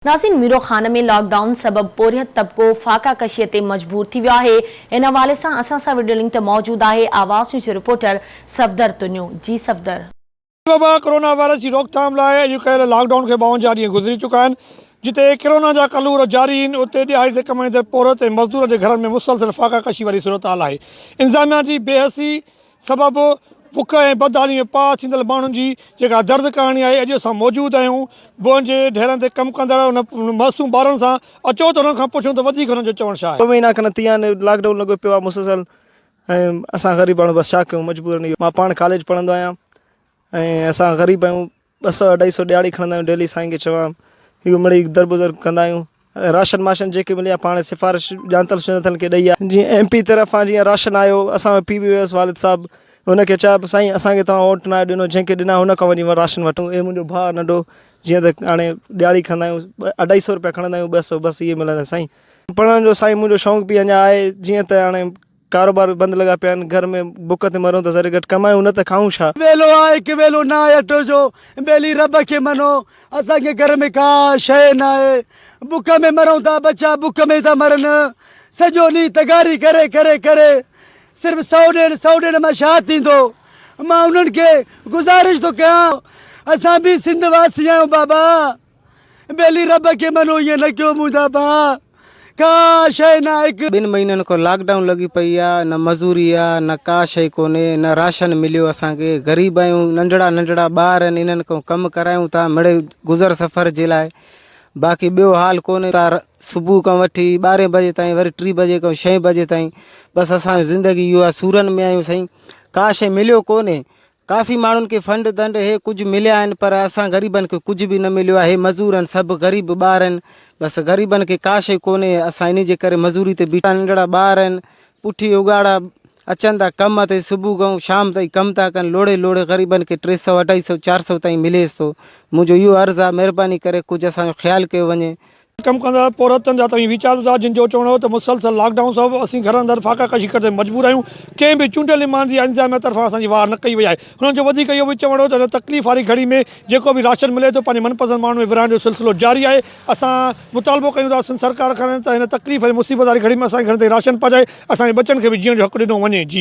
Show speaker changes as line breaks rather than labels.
ناظرين ميرو Khan ۾ lock down سبب پورهيت طبقو فاقا ڪشي تي مجبور ٿي ويو آهي ان حوالي سان اسان سان وڊيو لنڪ تي موجود آهي آواز نيوز جو رپورٽر صفدر تنيو جي صفدر.
وبا ڪرونا وائرس جي روڪٿام لاء اڄ ڪيل لاڪ ڊائون کي 52 ڏينهن گذري چڪا آهن جتي ڪرونا جا ڪلور جاري آهن اتي ڏهاڙي تي ڪمائيندڙ پورهيت ۽ مزدورن جي گهرن ۾ مسلسل فاقا ڪشي واري صورتحال آهي انتظاميا جي بي حسي سبب بک ۽ بدحالي ۾ پاهه ٿيندڙ ماڻهن جي جيڪا درد ڪهاڻي آهي اڄ اسان موجود آهيون بوئن جي ڍيرن تي ڪم ڪندڙ ان معصوم ٻارن سان اچو ته انهن کان پڇون ته وڌيڪ انهن جو چوڻ ڇا آهي.
ٻه مهينا کن ٿي ويا آهن لاڪ ڊائون لڳو پيو آهي مسلسل ۽ اسان غريب ماڻهو بس ڇا ڪيون مجبورن اهو مان پاڻ ڪاليج پڙهندو آهيان ۽ اسان غريب آهيون ٻه سئو اڍائي سئو ڏهاڙي کڻندا آهيون ڊيلي سائين کي چوان اهو مڙئي درگذر ڪندا آهيون راشن ماشن جيڪي ملي آ پاڻ سفارش ڄاتل سڃاتل کي ڏئي آ جيئن ايم پي طرفان جيئن راشن آيو اسان پي به ويس والد صاحب هن کي چيا سائين اسان کي توهان ووٽ ناهي ڏنو جنهن کي ڏنا هن کان وڃي راشن وٺون اي منهنجو ڀاء ننڍو جيئن ته هاڻي ڏهاڙي کڻندا آهيون اڍائي سئو روپيا کڻندا آهيون 200 بس اهي ملندا سائين پڙهڻ جو سائين منهنجو شوق به اڃا آهي جيئن ته هاڻي ڪاروبار به بند لڳا پيا آهن، گهر ۾ بک تي مرون ته ذري گهٽ ڪمايون نه ته کائون ڇا؟
ويلو آ هڪ ويلو نه آهي اٽو جو ٻيلي رب کي منو اسان کي گهر ۾ ڪا شيء نه آهي بک ۾ مرون ٿا ٻچا بک ۾ ٿا مرن سڄو ڏينهن تغاري ڪري ڪري ڪري صرف سئو ڏيڍ سئو ڏيڍ مان ڇا ٿيندو مان انهن کي گذارش ٿو ڪيان اسان به سنڌ واسي آهيون بابا ٻيلي رب کي منو ائين نه ڪيو منهنجا ڀاء ڪا شيء نه آهي هڪ.
ٻن مهينن کان لاڪ ڊائون لڳي پئي آ نه مزوري آ نه ڪا شئي ڪونهي نه راشن مليو اسان کي غريب آهيون ننڍڙا ننڍڙا ٻار آهن انهن کان ڪم ڪرايون ٿا مڙئي گذر سفر جي لاء باقي ٻيو حال ڪونهي ته صبح کان وٺي ٻارهين بجي تائين وري ٽي بجي کان ڇهين بجي تائين بس اسان جو زندگي اهو آ سورن ۾ آهيون سائين ڪا شئي مليو ڪونهي ڪافي ماڻهن کي فنڊ دنڊ هي ڪجهه مليا آهن پر اسان غريبن کي ڪجهه به نه مليو آهي هي مزور آهن سڀ غريب ٻار آهن بس غريبن کي ڪا شئي ڪونهي اسان انهي جي ڪري مزوري تي بيٺا ننڍڙا ٻار آهن پٺي اگهاڙا اچن ٿا ڪم تي صبح کان شام تائين ڪم ٿا ڪن لوڙهي لوڙهي غريبن کي ٽي سئو اڍائي سئو چار سئو تائين مليس ٿو منهنجو اهو عرض آهي مهرباني ڪري ڪجهه اسان جو خيال ڪيو وڃي.
ڪم ڪندڙ پورهيتن جا توهين ويچار ٻڌا جن جو چوڻ هو ته مسلسل لاڪ ڊائون سبب اسين گهرن اندر فاقا ڪشي ڪرڻ تي مجبور آهيون ڪنهن به چونڊيل نمائندي يا انتظاميا طرفان اسان جي واهر نه ڪئي وئي آهي هنن جو وڌيڪ اهو به چوڻ هو ته هن تڪليف واري گهڙي ۾ جيڪو به راشن ملي ٿو پنهنجي من پسند ماڻهن ۾ ورهائڻ جو سلسلو جاري آهي اسان مطالبو ڪيون ٿا سنڌ سرڪار کان ته هن تڪليف ۽ مصيبت واري گهڙي ۾ اسان جي گهرن تائين راشن پهچائي اسان جي ٻچن کي به جيئڻ جو حق ڏنو وڃي جي.